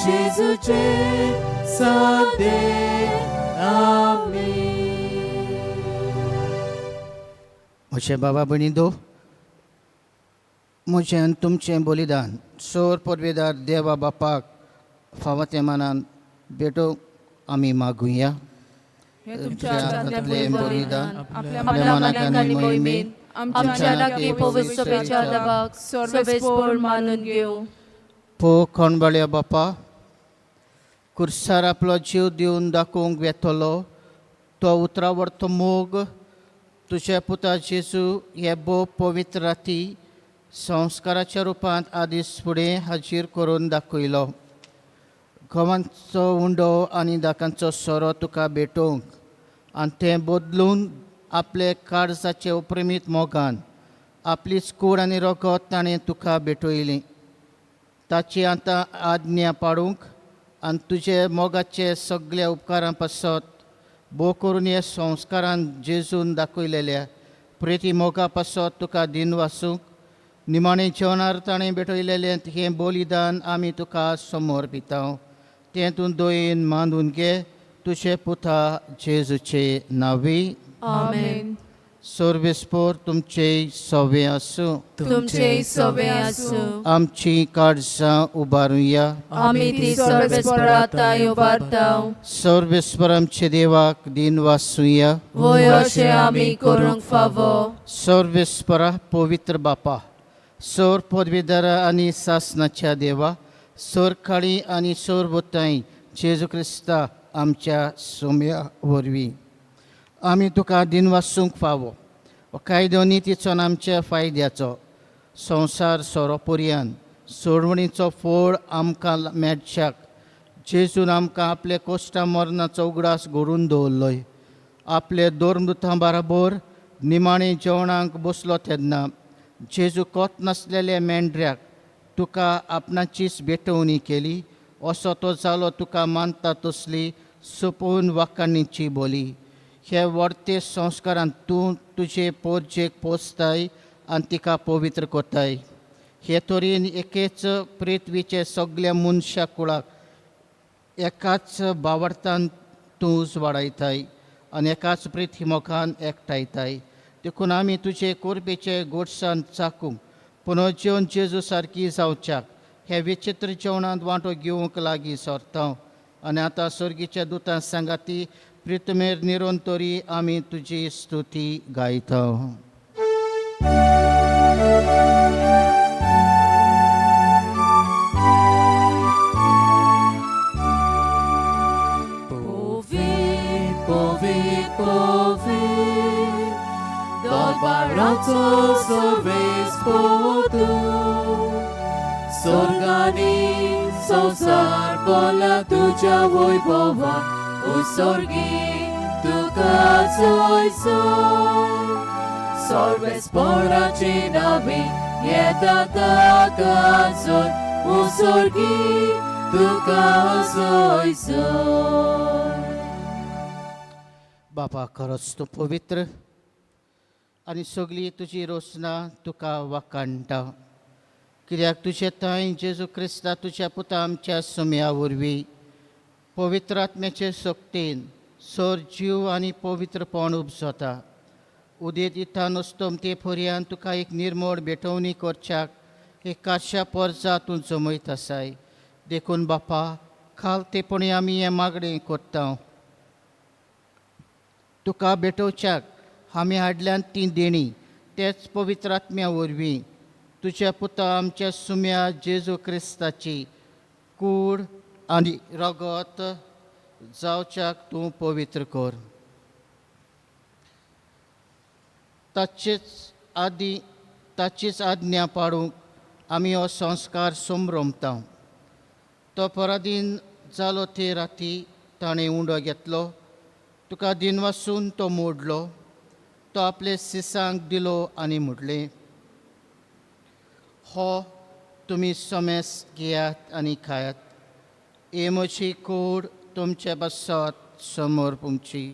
जेजूचे सादे आमी. म्हजे बाबा भयणी दो म्हजें आनी तुमचें बलिदान सोर पदवेदार देवा बापाक फावो त्या मानान भेटोवंक आमी मागुया. हें तुमच्या हातांतलें बलिदान आपल्या आपल्या मनाक आनी मोहिमेन आमच्या लागीं पवित्र सभेच्या दबाक सर्वेस्पोर मानून घेवं. पो कोणबाळ्या बापा, कुर्सार आपलो जीव दिवन दाखोवंक वेतलो तो उतरावरतो मोग तुज्या पुता जेजू हे भोव पवित्र राती संस्काराच्या रुपांत आदीस फुडें हाजीर करून दाखयलो. गवांचो उंडो आनी दाकांचो सोरो तुका भेटोवंक आनी तें बदलून आपले काळजाचे उपरिमीत मोगान आपलीच कूड आनी रगत ताणें तुका भेटयली. ताची आतां आज्ञा पाडूंक आनी तुजे मोगाचे सगल्या उपकारां पासत भोव करून हे संस्कारान जेजून दाखयलेल्या प्रिती मोगा पासत तुका दिन वासूंक निमाणें जेवणार ताणें भेटयलेलें हें बलिदान आमी तुका समर्पिता. तें तूं दयेन मानून घे तुजे पुता जेजूचे नांवी. आमेन. सर्वेस्पोर तुमचे सवे आसूं. तुमचे सवे आसूं. आमची काळजां उबारुया. आमी ती सर्वेस्पराताय उबारता. सर्वेस्पर आमचे देवाक दिन वासुया. वय अशें आमी करूंक फावो. सर्वेस्परा पवित्र बापा, सोर पदवीधरा आनी सासनाच्या देवा, सोर काळी आनी सोर बुताय जेजू क्रिस्ता आमच्या सोम्या वरवीं आमी तुका दिन वासूंक फावो. हो कायदो नितीचो आनी आमच्या फायद्याचो संवसार सोरो पुरयान सोडवणीचो फोड आमकां मेळच्याक जेजून आमकां आपले कोश्टा मरणाचो उगडास घडून दवरलोय. आपले दोर बाराबोर निमाणे जेवणाक बसलो तेन्ना जेजू कोत नासलेल्या मेंढऱ्याक तुका आपणाचीच भेटवणी केली. असो तो जालो तुका मानता तसली सोपोवन वाखाणीची बोली. हे वर्ते संस्कारान तूं तुजे पोरजेक पोसताय आनी तिका पवित्र करताय. हे तरेन एकेच पृथ्वीचे सगल्या मनशा कुळाक एकाच बावडतान तूं उजवाडायताय आनी एकाच प्रिती मोखान एकठांयताय. देखून आमी तुजे कोरबेचे गोडसान चाकूंक पुनर्जेवन जेजू सारकी जावच्याक हे विचित्र जेवणांत वांटो घेवंक लागीं सरता. आनी आतां सर्गीच्या दुतां सांगाती प्रितमेर निरोन तरी आमी तुजी स्तुती गायता. Povit, povit, povit, Dolbarato सर्वेस्पोतु, स्वर्गानी संवसार बोला तुज्या वैभवान, उत्सर्गी तुका जोयसोय. सर्वेस्पोराची नावी येता ताका जोय, उत्सर्गी तुका जोयसोय. बापा, खरोच तूं पवित्र आनी सगली तुजी रोसना तुका वाखाणटा, कित्याक तुजे तांय जेजू क्रिस्ता तुज्या पुता आमच्या सुम्या वरवीं पवित्र आत्म्याचे शक्तीन सोर जीव आनी पवित्रपण उपजता. उदेत इत्ता नुस्तोम ते फोरयान तुका एक निर्मळ भेटवणी करच्याक एक काश्या पोरजा तूं जमयत आसाय. देखून बापा, खालतेपणी आमी हें मागणें करता. तुका भेटोवच्याक आमी हाडल्यान तीं देणी तेच पवित्र आत्म्या वरवीं तुज्या पुता आमच्या सुम्या जेजू क्रिस्ताची कूड आनी रगत जावच्याक तूं पवित्र कर. ताचीच आज्ञा पाडूंक आमी हो संस्कार समरमता. तो परादीन जालो ते राती ताणें उंडो घेतलो, तुका दिनवासून तो मोडलो, तो आपले सिसांक दिलो आनी म्हटलें, हो तुमी समेस घेयात आनी खायात, हे म्हजी कूड तुमचे पासत समर्पुची.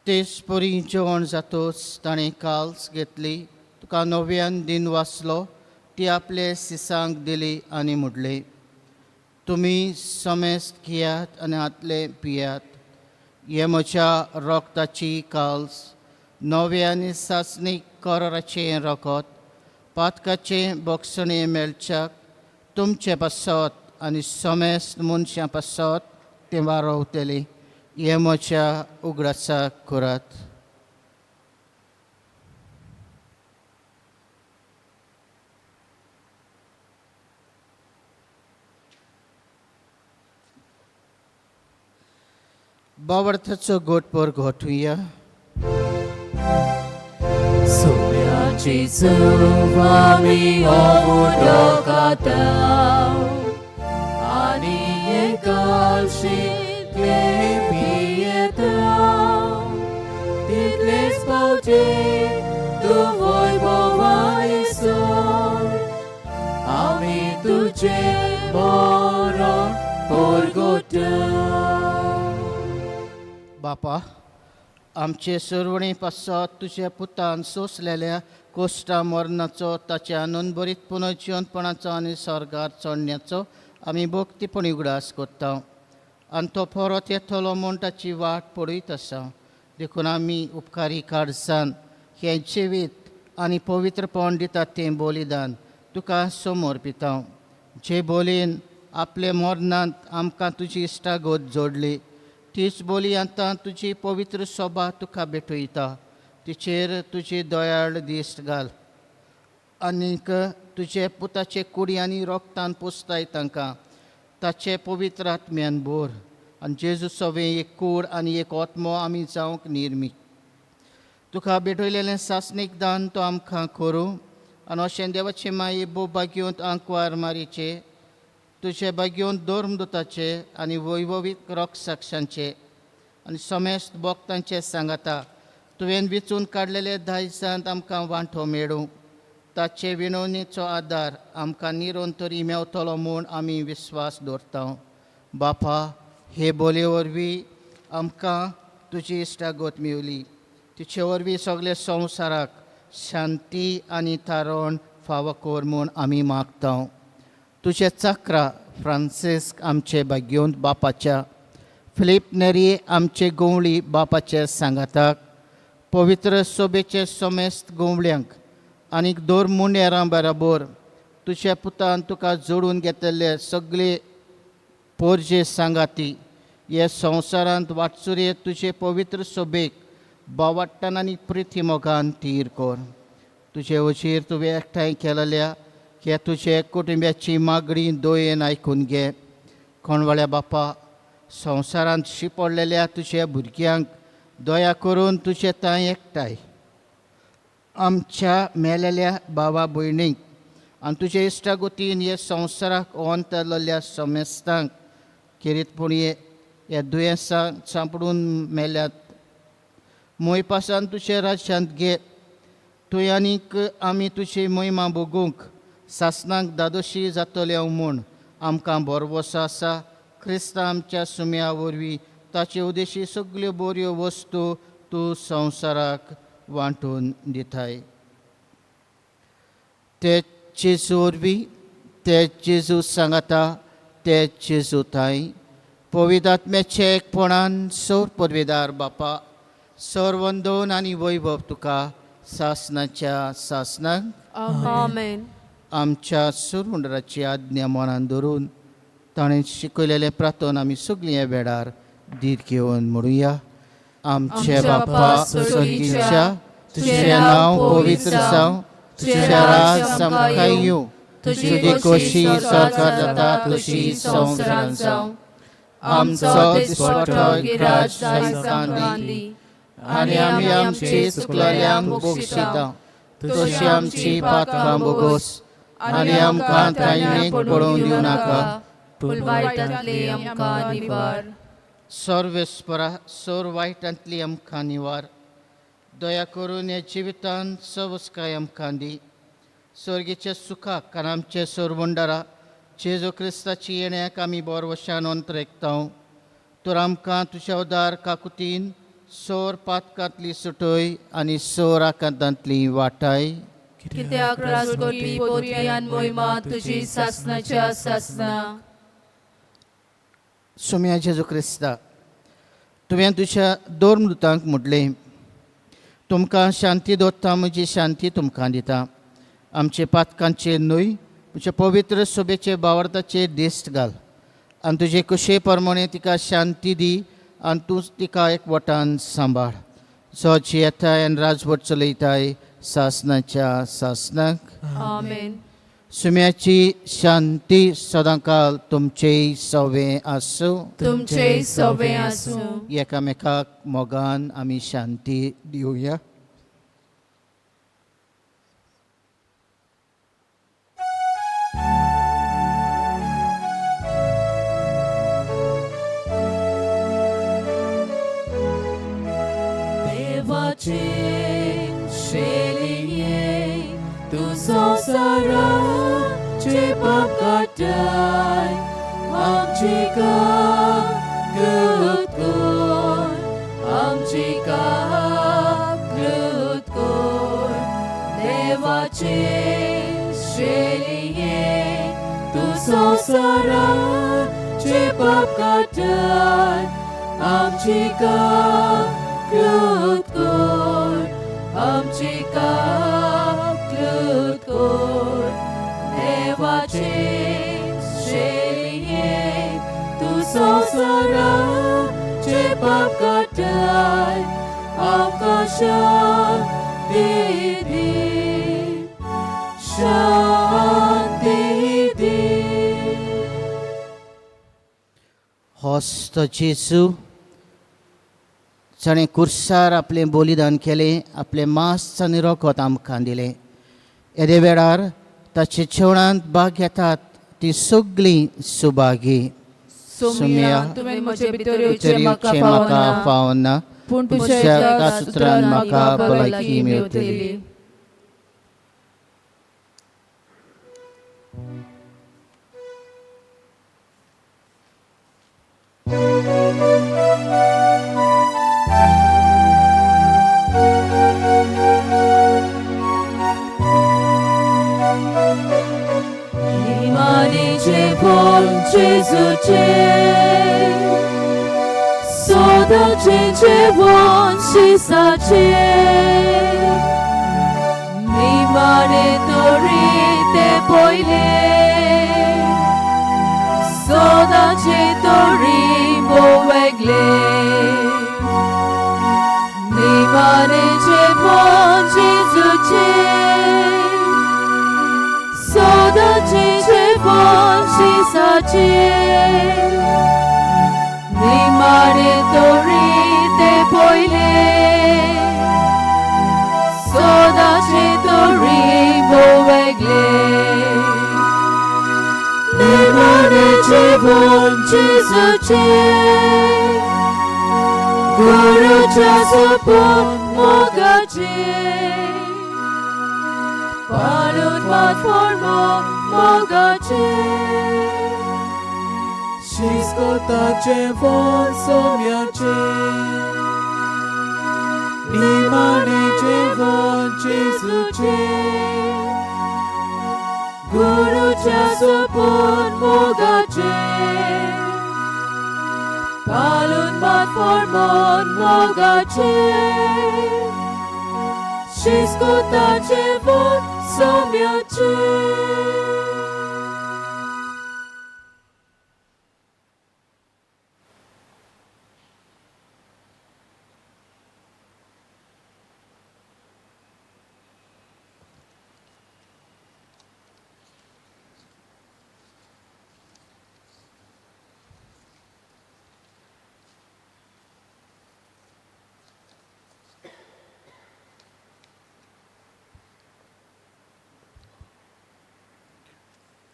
तेच परी जेवण जातोच ताणें काल्स घेतली, तुका नव्यान दिन वाचलो, ती आपले सिसांक दिली आनी म्हटलें, तुमी समेस्त घेयात आनी हातले पियात, हे म्हज्या रोगताची काल्स, नव्या आनी सासणीक कराराचें रगत, पातकाचें बोगसणें मेळच्याक तुमचे पासत आनी समेस्त मनशां पासत तें वारोवतलें. हे म्हज्या उगडासाक करात. बावर्थाचो गोटपर घोटुया. सोम्याची चव आमी उदकाता आनी एकालशींतले पियेता, तितलेच पावटी तूं वैभवान सोड आमी तुजें मरण परगटा. बापा, आमचे सरवणी पासत तुज्या पुतान सोंसलेल्या कोश्टा मरणाचो, ताच्या आनंदभरीत पुनर्जिवनपणाचो आनी स्वर्गार चडण्याचो आमी भक्तीपणी उगडास करता आनी तो परत येतलो म्हूण ताची वाट पळयत आसा. देखून आमी उपकारी काळजान हें जिवीत आनी पवित्रपण दितात तें बलिदान तुका समर्पिता. जे बोलयेन आपले मरणांत आमकां तुजी इश्टागत जोडली, तीच बोली आतां तुजी पवित्र सोबा तुका भेटयता. तिचेर तुजी दयाळ दिश्ट घाल आनीक तुजे पुताचे कुडी आनी रोगतान पोसताय तांकां ताचे पवित्र आत्म्यान भर आनी जेजू सवें एक कूड आनी एक आत्मो आमी जावंक निर्मी. तुका भेटयलेलें सासणीक दान तो आमकां करूं आनी अशें देवाचे माये भोव भाग्योंत आंकवार मारीचे, तुजे भाग्योंत धर्मदूताचे आनी वैभवीक रोगसाक्षांचे आनी समेस्त भक्तांचे सांगाता तुवें विचून काडलेले दायजांत आमकां वांटो मेळूं. ताचे विनवणेचो आदार आमकां निरंतरी मेवतलो म्हूण आमी विस्वास दवरता. बापा, हे बोलये वरवीं आमकां तुजी इश्टागत मेवली, तिचे वरवीं सगळे संवसाराक शांती आनी तारण फावो कर म्हूण आमी मागता. तुजे चाकरा फ्रांसिस्क आमचे भाग्योंत बापाच्या, फिलीप नेरी आमचे गोवळी बापाचे सांगाताक, पवित्र सोबेचे समेस्त गोवळ्यांक आनीक दोर मुंडेरां बराबर तुज्या पुतान तुका जोडून घेतले सगळे पोरजे सांगाती हे संवसारांत वाटसुरे तुजे पवित्र सोबेक बावडटान आनी प्रिती मोगान तीर कर. तुजे वजीर तुवें एकठांय केलेल्या ह्या तुजे कुटुंब्याची मागणी दोयेन आयकून घे. कोणवाळ्या बापा, संवसारांत शिपडलेल्या तुज्या भुरग्यांक दया करून तुजे तांय एकठांय. आमच्या मेलेल्या भावा भयणींक आनी तुजे इश्टागतीन हे संवसाराक अंतरलेल्या समेस्तांक, खेरीतपणी ह्या दुयेंसांक सांपडून मेल्यात मोयपासान तुजे राज्यांत घे. थंय आनीक आमी तुजी महिमा भोगूंक सासनाक दादोशी जातले म्हूण आमकां भरवंसो आसा. क्रिस्ता आमच्या सुम्या वरवीं ताचे उदेशी सगल्यो बऱ्यो वस्तू तूं संवसाराक वांटून दिताय. ते जेजू वरवीं, ते जेजू सांगाता, ते जेजू थांय पवित्र आत्म्याचे एकपणान सोर पदवेदार बापा, सर्वंदोन आनी वैभव तुका सासनाच्या सासनाक. आमेन. आमच्या सुरमुंडराची आज्ञा मनान धरून ताणें शिकयलेलें प्रार्थना आमी सगळीं ह्या वेळार धीर घेवन म्हणुया. आमचे बापा स्वर्गीच्या, तुजें नांव पवित्र जावं, तुजें राज आमकां येवं, तुजी खोशी सरकार जाता तशी संवसारांत जावं. आमचो दिसपटो गिराज आमकां दी आनी आमी आमची चुकलेल्यांक बक्षिता तशी आमची पातकां बोगोस आनी आमकां ताईक पडोवन दिवं नाका, पूण वायटांतली आमकां निवार. सर्वेस्परा सोर वायटांतली आमकां निवार. दया करून ह्या जिवितांत सवस्काय आमकां दी. स्वर्गीच्या सुखाक आनी आमचे सोरवंडारा जेजू क्रिस्ताची येण्याक आमी बोरवशान अंतरेकता. तर आमकां तुज्या उदार काकुतीन सोर पातकांतली सुटय आनी सोर आकांतांतली वाटाय. कित्याक राजकोटी पोतवी आनी मोहिमा तुजी सासणाच्या सासना. सोम्या जेजू क्रिस्ता, तुवें तुज्या दोन मृतांक म्हटलें, तुमकां शांती दवरता, म्हजी शांती तुमकां दिता. आमचे पातकांचेर न्हय तुज्या पवित्र सोबेचे बावर्ताचेर दिश्ट घाल आनी तुजे कुशे प्रमाणे तिका शांती दी आनी तूं तिका एकवटान सांबाळ. जो जियेताय आनी राजवट चलयताय सासनाच्या सासनाक. आमेन. सुम्याची शांती सदांकाल तुमचेय सवे आसूं. तुमचेय सवे आसूं. एकामेकाक मोगान आमी शांती दिवया. देवाचे शेलिये तूं संवसाराचे पाप काडटाय, आमची कागद कर, आमची कागद कर. देवाचे शेलिये तूं संवसाराचे पाप काडटाय, आमची कागद कर, आमची कागद कर. देवाचे शेलिये तूं संवसाराचे पाप काडटाय, आमकां शांती दी, शांती दी. होच तो जेजू जाणें कुर्सार आपलें बलिदान केलें, आपलें मांस आनी रगत आमकां दिलें. येदे वेळार ताचे जेवणांत भाग घेतात ती सगळीं सुभागी. सोम्या, तुवें म्हजे भितर येवचें म्हाका येवचें म्हाका फावना, फावना, पूण तुज्या तुज्या एका एका सुत्रान सुत्रान म्हाका म्हाका भलायकी भलायकी मेळटली. मेळटली. निमाणेचे बोल जेजूचे, सदांचें जेवण शिसाचें. निमाणे तरी तें पयलें, सदांचें तरी भोव वेगळें. निमाणें जेवण जेजूचें, सदांचें जेवण शिसाचें. निमाणें तरी तें पयलें, सदांचें तरी भोव वेगळें. निमाणें जेवण जेजूचें, गुरूच्या सोपून मोगाचें, पाळून मात मोगाचें. शिस्कोताचें फोन सोम्याचें, निमाणें जेवण जेजूचें, गुरूच्या सोपून मोगाचें, पाळून मात मोगाचें. शिस्कोताचें फोन सोम्याचें.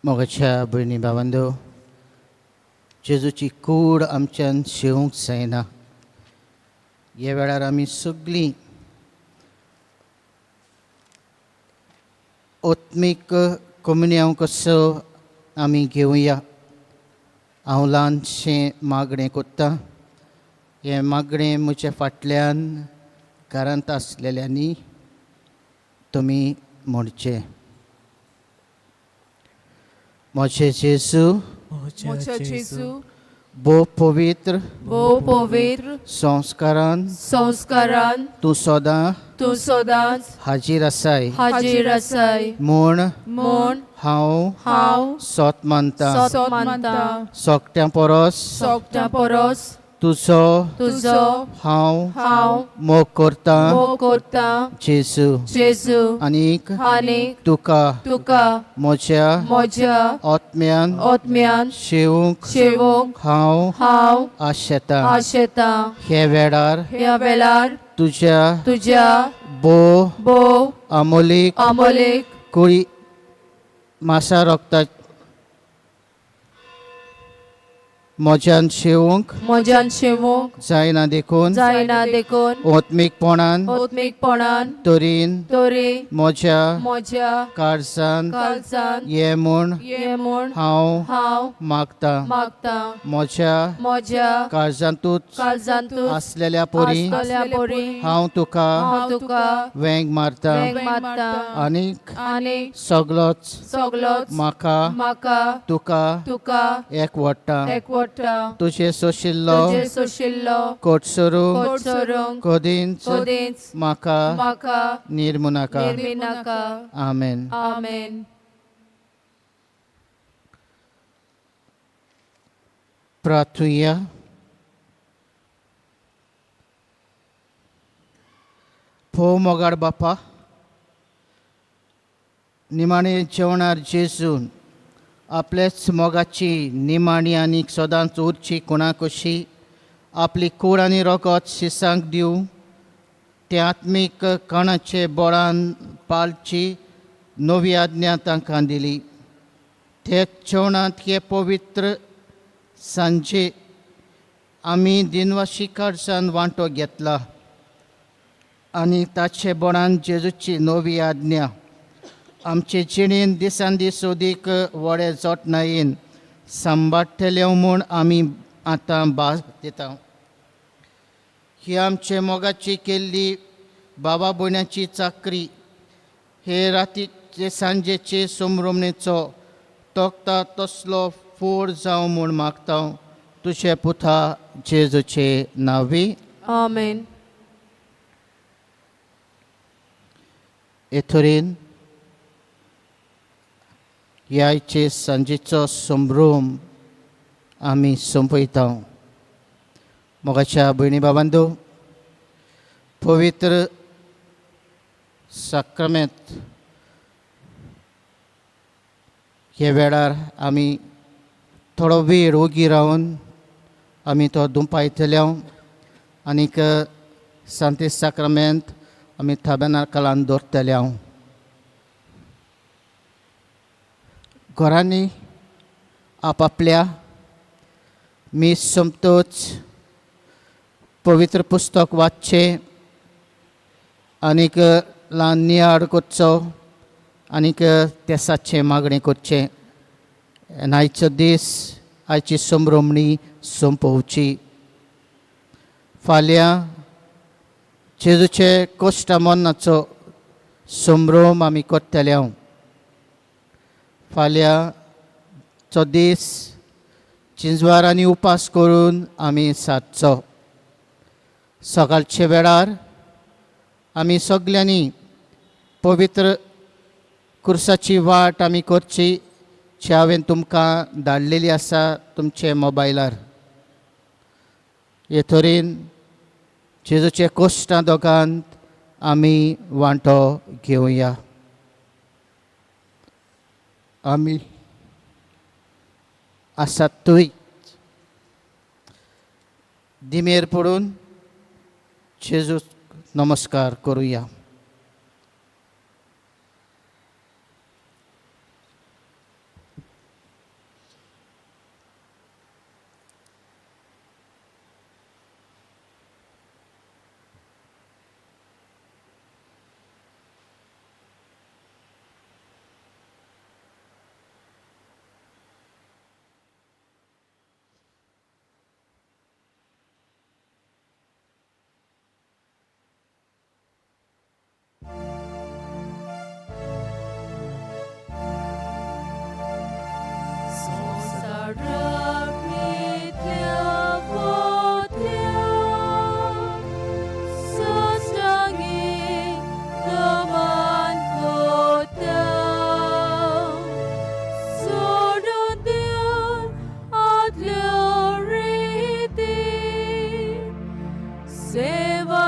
मोगाच्या भयणी भावंदो, जेजूची कूड आमच्यान शेवंक जायना. ह्या वेळार आमी सगळीं आत्मीक कोमुन्यांव कसो आमी घेवया. हांव ल्हानशें मागणें कोत्ता. हें मागणें म्हज्या फाटल्यान घरांत आसलेल्यांनी तुमी म्हणचें. म्हजें जेजू, म्हज्या जेजू, भोव पवित्र भोव पवित्र संस्कारान संस्कारान तूं सदां तूं सदांच हाजीर आसाय हाजीर आसाय म्हूण म्हूण हांव हांव सोत मानता. सोत मानता. सोकट्यां परस सोगट्यां परस तुजो तुजो हांव हांव मोग करता मोग करता जेजू, जेजू, आनीक आनीक तुका तुका म्हज्या म्हज्या आत्म्यान आत्म्यान शेवूंक शेवोंक हांव हांव आशेता. आशेता. हे वेळार ह्या वेळार तुज्या तुज्या भोव भोव अमोलीक अमोलीक कुळी मासा रोगता म्हज्यान शेवूंक म्हज्यान शेवोंक जायना देखून जायना देखून आत्मीकपणान आत्मीकपणान तरीन तरी म्हज्या म्हज्या काळजान काळजान ये म्हूण ये म्हूण हांव हांव मागता. मागता. म्हज्या म्हज्या काळजांतूच काळजांतूच आसलेल्या परी आसलेल्या परी हांव तुका हांव तुका वेंग मारता वेंग मारता आनीक आनी सगलोच सगलोच म्हाका म्हाका तुका तुका एकवटा एकवटा तुजें सोशिल्लो तुजें सोशिल्लो कोटसरू कोटसरूंक कदींच कदींच म्हाका म्हाका निर्मू नाका. निर्मिनाका. आमेन. आमेन. प्रार्थुया. भोव मोगाड बापा, निमाणे जेवणार जेजून आपलेच मोगाची निमाणी आनी सदांच उरची कोणाकशी आपली कूड आनी रोगत शिसांक दिवं ते आत्मीक कणाचे बळान पालची नवी आज्ञा तांकां दिली. ते जेवणांत हे पवित्र सांजे आमी दिनवाशी कडच्यान वांटो घेतला आनी ताचे बळान जेजूची नवी आज्ञा आमचे जिणेन दिसान दीस अदीक वडे जोटणायेन सांबाळटले म्हूण आमी आतां भास दिता. ही आमचे मोगाची केल्ली बाबा भयणाची चाकरी हे रातीचे सांजेचे समरोमणेचो तोखता तसलो फोड जावं म्हूण मागता तुजे पुता जेजूचे नांवी. आमेन. एथोरीन ह्या सांजेचो संभ्रम आमी सोंपयता. मोगाच्या भयणी बाबांदो, पवित्र साक्रमेंत हे वेळार आमी थोडो वेळ ओगी रावन आमी तो दुंपायतले आनीक सांते साक्रमेंत आमी थाबेनाकलान दवरतले. घरांनी आपापल्या मीस सोंपतच पवित्र पुस्तक वाचचें आनीक ल्हान नियाळ करचो आनीक तेसाचें मागणें करचें आनी आयचो दीस आयची संभ्रमणी सोंपोवची. फाल्यां जेजूचे कोश्टा मरणाचो संभ्रम आमी करतले. फाल्यांचो दीस चिंजवारांनी उपास करून आमी सादचो. सकाळचे वेळार आमी सगल्यांनी पवित्र कुर्साची वाट आमी करची जी हांवें तुमकां धाडलेली आसा तुमचे मोबायलार. हे तरेन जेजूचे कोश्टां दोगांत आमी वांटो घेवया. आमी आसातूय दिमेर पडून जेजूक नमस्कार करुया. सेवा.